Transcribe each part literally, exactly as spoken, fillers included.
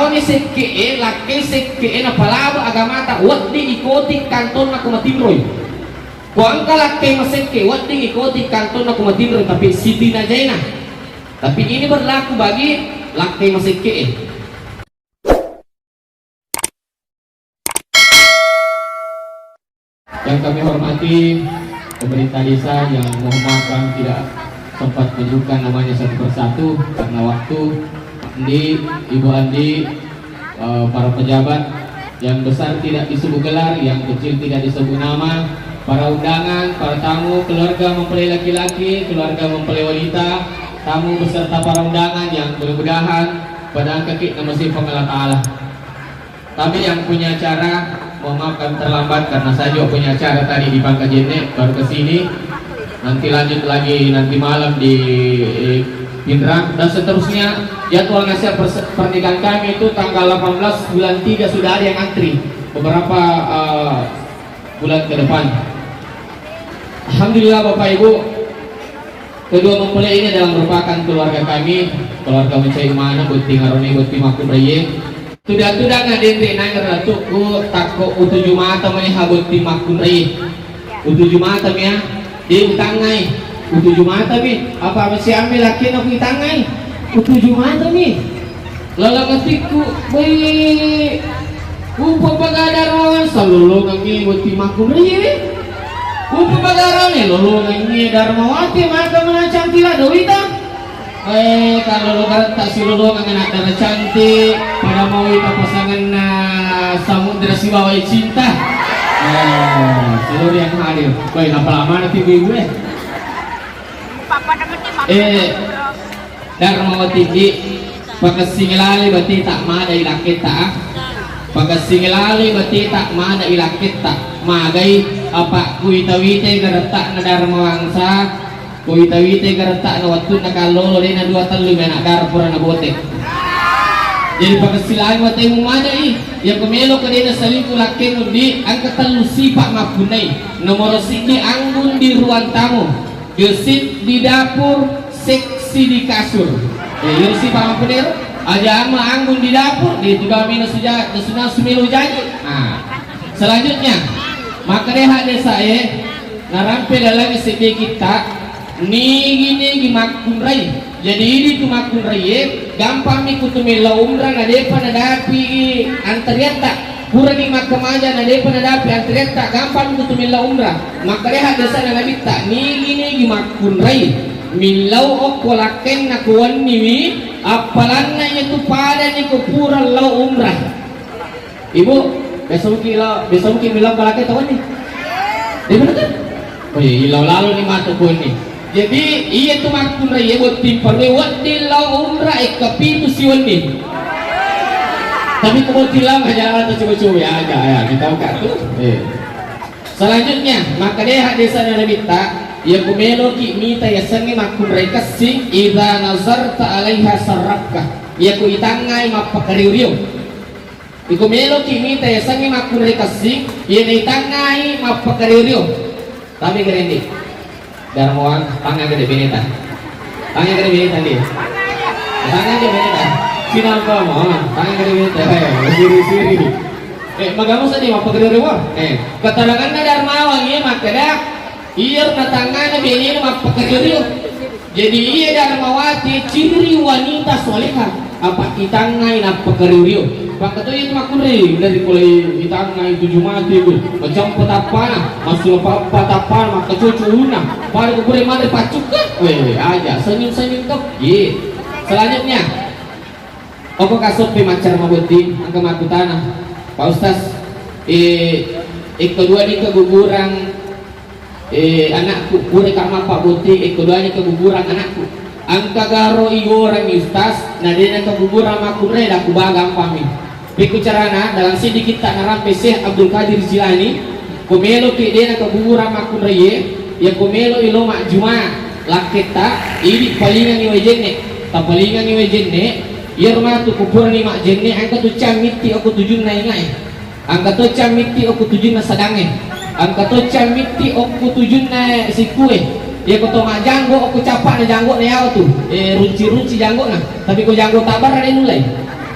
Ni sekke'e, lakkei sekke'e napalaba agamata, wedding ikoti kantonna ko matinroi. Ko engka lakkei masekke, wedding ikoti kantonna ko matinroi, tapi sitinajaina. Tapi ini berlaku bagi lakkei masekke'e. Yang kami hormati pemerintah desa yang mohon maaf kami tidak sempat tunjukkan namanya satu persatu karena waktu. Andi, Ibu Andi, eh, para pejabat, yang besar tidak disebut gelar, yang kecil tidak disebut nama, para undangan, para tamu, keluarga mempelai laki-laki, keluarga mempelai wanita, tamu beserta para undangan yang mudah-mudahan pada kaki nama Allah Ta'ala. Kami yang punya acara, mohon maaf kami terlambat karena saya juga punya acara tadi di Pangkajene, baru ke sini. Nanti lanjut lagi nanti malam di, eh, Pinrang dan seterusnya. Jadwal nasihat pers-, pernikahan kami itu tanggal delapan belas bulan tiga sudah ada yang antri. Beberapa, eh, bulan ke depan. Alhamdulillah Bapak Ibu, kedua mempelai ini adalah merupakan keluarga kami, keluarga mencai mana, botting arone, botting makkunraie. Tuda-tudanna denre nangeng ratukku, takko utuju mata maiha botting makkunraie. Utuju mata mia, de utangngai. Utuju mata mi, apa masiamme lakkena ku itangngai. Utuju mata mi. Lalang atikku, woi, upa pagada rawang salolongangngi wati makkunraie. Upa pagada ne lolongangngi Darmawati maka manacang tila dowita. Eh, kalau lo garetta silolongang anak dara cantik, pada mau ita pasanganna Samudra Sibawa Cinta. Eh, seluruh yang hadir. Woi, napa lama nanti ibu-ibu eh? Eh, Darmawati, pakessing lale bateta mada ilakketta, ah. Pakessing lale bateta mada ilakketta. Magai apa kuita-wite garetta'na Darmawangsa, kuita-wite garetta'na wettunna kallolo dena dua tellu mi anak dara pura nabote. Jadi pakessing lale batemu madai, ya kumelo ko dena selingkuh lakkemu di angka tellu sipa makkunai. Nomor siji anggun di ruang tamu. Gesit di dapur, seksi di kasur. Eh, iyaro sipa makkunero. Aja amma anggun di dapur, de tu dua mino suja, nasu-nasu melo jaji. Ah. Selanjutnya, makkedaha desa e, narampe laleng seddi kitta, nigi-nigi makkunrai. Jadi idi tu makkunrai e, gampang mi kutu melo umrah na depa nadapi antariatta. Purani makkamaja na depa nadapi antriatta, gampang kutu millau umrah. Makkedaha desana nabitta, nigi-nigi makkunrai millau okko lakkenna ko wenniwi, appalanna iyatu padani ko pura lao umrah. Ibu, besokki lao, besokki millau balakke to wenni. Dia bener kan? Oh iya, ilau lalo ni matu ko wenni. Jadi, iya tu makkunrai, iya botting parwe wedding lao umrah, ekka pitu siwenni. Tapi ko botting lao aja atau coba-coba ya aja ya, kita buka tu. Eh. Selanjutnya, makkedaha desana nabitta, iya ku meloki mita yasengnge makkunrai kessing, idza nazarta alaiha sarrafka. Iya ku itangngai mappakario-rio. Iko meloki mita yasengnge makkunrai kessing, iya naitangngai mappakario-rio. Tapi kerendi. Darmawang, tangnga gede beneta. Tangnga gede beneta, ndi. Tangnga gede beneta. Sinampa mo, tangnga gede beneta. Eh, siri-siri. Eh, magamu sedi mappakario-rio. Eh, keteranganna Darmawang iya makkeda, iya na tangngana benena mappakario-rio. Jadi, iya Darmawati ciri wanita soleha, apa itangngai nappakario-rio. Pakkato iya tu makkunrai, dari mulai itangngai tuju mati tu, macampa tappana, massu apa tappana, makkacoco ulunna, pada kukure mate paccukka, weh, aja, senyum-senyum to, ye. Selanjutnya, apa kasoppe maccara mabotting, angka makkutana, Pak Ustaz, eh, ekko dua ni keguguran Eh, anakku, pura ka mappabotting, ekko duani keguguran anakku. Engka garo igoreng Ustaz, na dena keguguran makkunrai, da kuba gampang mi. Pekku carana, dalam seddi kitta narampe Syekh Abdul Qadir Jilani, ko meloki dena keguguran makkunraie, ya ko melo ilo majjuma lakketta, idi palingangi wae jenne, tapalingangi wae jenne, iyaro matu ko purani majjenne, engka tu cang mitti okko tujunna ingae. Engka to cang mitti okko tujunna sadangnge. Engka to cang mitti okko tujunna sikkue. Iya ko to majanggo okko cappa'na janggona yawa tu. Eh, runci-runci janggona. Tapi ko janggo tabbarra de nullei.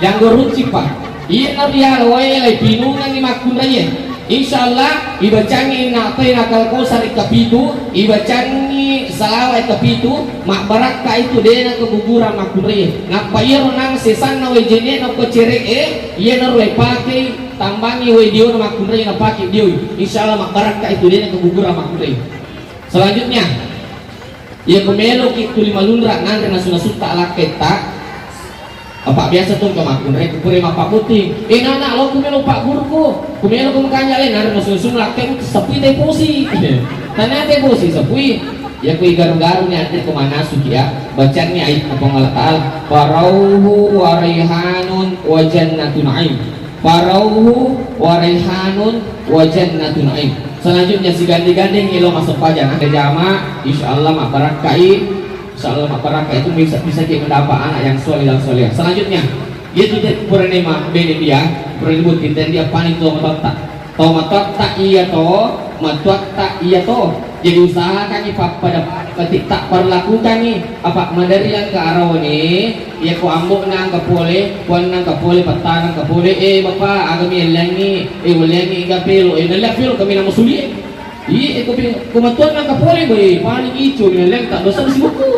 Janggo runcing, Pak. Iya na riala wae lai pinungangi makkunraie. Insya Allah, ibacangi inna a'tainakal kautsar kapitu, ibacangi salawat kapitu, mabbarakka itu dena keguguran makkunraie. Nappa iyaro nang sesanna wae jene'na ko cere'e, iyanaro ipake tambangi wae diona makkunraie napake dioi. Insya Allah mabbarakka itu dena keguguran makkunraie. Selanjutnya, iya ko meloki tuli malunra nanre nasu-nasutta lakketta, apa biasa tong ka makkunrai ku pura mappabotting. Eh, nana, lo ku melo pak guruku. Ku melo ku makanja le nanre nasu-nasu lakkemu sapui te posi. Tania te posi sapui. Iya ko igaru-garu ni anre ko manasu ki ya. Bacanni ayat Puang Allah Ta'ala. Farauhu wa raihanun wa jannatu na'im. Farauhu wa raihanun wa jannatu na'im. Selanjutnya, sigandeng-gandeng elo massempajang. Ada jama, insya Allah mabbarakkai. Insya Allah mabbarakkai itu bisa, bisa kita mendapat anak yang soleh dan soleh. Selanjutnya, dia tidak pernah ma bene dia, pernah buat kita dia panik tuh matotta. Tau matotta iya to, matotta iya to. Jadi usahakan ni pappada ketika perlakukan ni apa madari yang ke arau ni. Iya, ko ambo'na engka pole, puanna engka pole, pattana engka pole. Eh, Bapak, aga mi elleangngi? Eh, welleangngi ga pelo? Eh, nalleang pelo kami nama suli. Iya, eh, ko pi-, ko matuanna engka pole, boy, paling icu mi elleang tak dosa besi buku.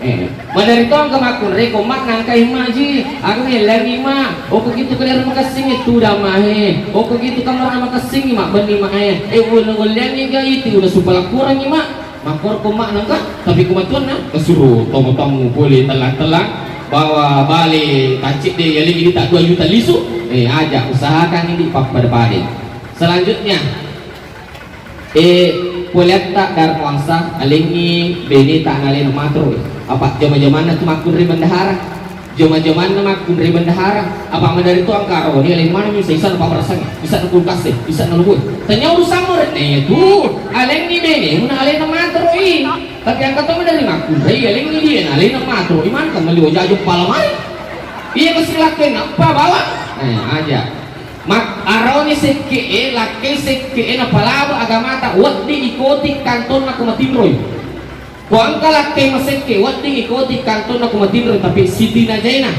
Eh, madari to engka makkunrai ko mak nangka immaji. Aga mi elleangngi, Mak? Oh, ko gitu ka daerah makessing itu damahe. Oh, ko gitu ka mara makessing, Mak, benni, Mak, eh. Eh, welle-, welleangngi ga itu udah supala kurangi, Mak. Makkoro ko mak nangka, tapi ko matuanna, kasuro tommo-tommo pole tellang-tellang, bawa bale tacce de yalengi di tak dua juta lisu, eh, aja usahakan ini pappada-pada. Selanjutnya, eh, poleatta Darmawansa alengi bene tak nalena matro, apa jama-jamanna tu makkunrai bendahara. Jama-jamanna makkunrai bendahara, apa madari to engka aroni, aleng maneng mi saisana papparasangnge, isana kulkas e, isana lubue. Tanya urusanmu renne tu, alenni bene, muna alena matroi. Tapi engka to madari makkunrai, alenni dia, na alena matroi, mantang meli wajajo pala mai. Iya, mesti lakkena, apa bawa? Eh, aja. Mak-, aroni sekke e, lakkei sekke e, napalaba agamata, wedding ikoti kantonna ko matinroi. Ko engka lakkei masekke, wedding ikoti kantonna ko matinro, tapi sitinajaina.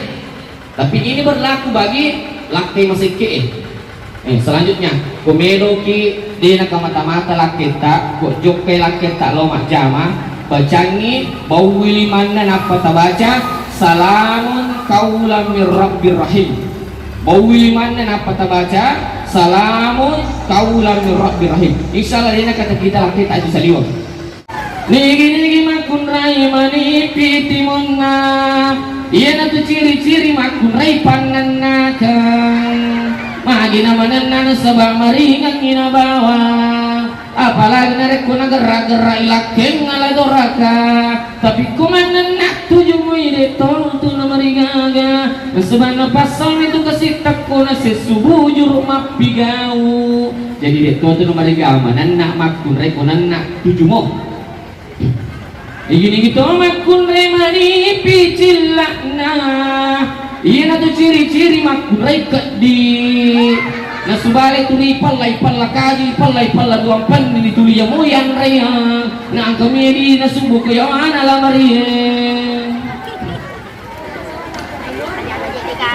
Tapi ini berlaku bagi lakkei masekke e. Eh, selanjutnya, ko meloki de nakamata-mata lakketta, ko jokkai lakketta lao majjama, bacangi, bawwi limanna nappa tabaca, salamun qaulan mir rabbir rahim. Bawwi limanna nappa tabaca, salamun qaulan mir rabbir rahim. Insya Allah de nakata kita lakketta aja saliweng. Nigi-nigi makkunrai manipi timunna, iyanatu ciri-ciri makkunrai pannennakeng. Magi namanenna nasaba maringengngi nabawa. Apalagi narekko nagerra-gerrai lakkeng ala doraka. Tapi ko mannenna tuju mui de tolong tu namarigaga. Nasaba napassauni tu kasittakko nasessu bujuru mappigau. Jadi de to tu namarigaga manenna makkunrai ko nenna tuju mo. Nigi-nigi to makkunrai manipi cilla'na. Iyanatu ciri-ciri makkunrai keddi. Nasubale tuli palla, ipalla kaju, ipalla, ipalla duang panni tuli yamo yanrayang. Na engka medi nasubu ke yawana lamarie.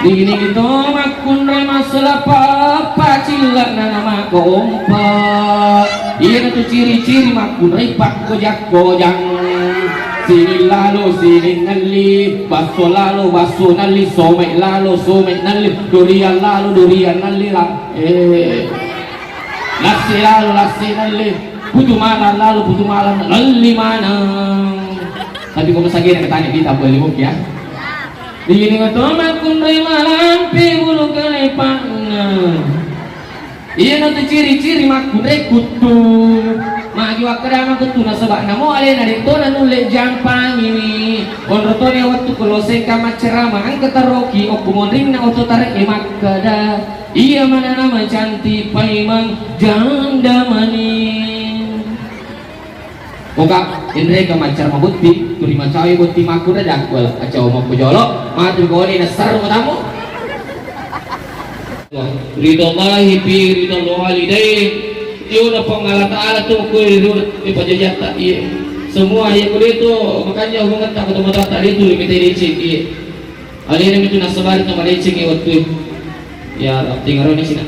Nigi-nigi to makkunrai massala pappa cilla'na namakompa. Iyanatu ciri-ciri makkunrai pakkoja-kojang. Sining lalo sining nelli, basso lalo basso nelli, some lalo some nelli, durian lalo durian nelli la-, eh. Lassi lalo lassi nelli, putu malang lalo putu malang nelli maneng. Tapi ko masagena katanya kita boleh ya. Nigi-nigi to makkunrai malampe bulu kalepanna. Iyanatu ciri-ciri makkunrai kuttu. Magi wakkeda makuttu nasaba namo alena de to nanulle jampangiwi. Onro toni wettu ko losengka maccarama engka taroki okko monrinna oto tare'e makkeda, iya manana macanti paimeng janda maning. Oka, enrega maccara mabutti, tuli macawe butti makkunrai dakku ala, acau mappo jolo, matu gone nasarru matamu. Ridallahi fi ridal walidain. Iyo na Puang Allah Ta'ala tu ko ri ri pajajatta iye. Semua iye ko de tu makanya hubungan tak ketemu tak de tu lebih tadi cek iye. Alena mitu nassabari to madecengngi wettue. Ya, tingaro ni sina.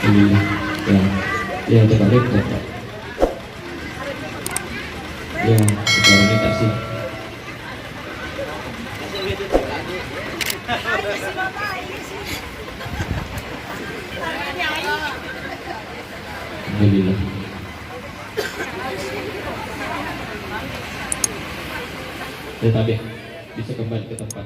Hmm, ya. Ya, coba lihat, coba. Ya, coba minta sih. Alhamdulillah. Ya, tapi bisa kembali ke tempat.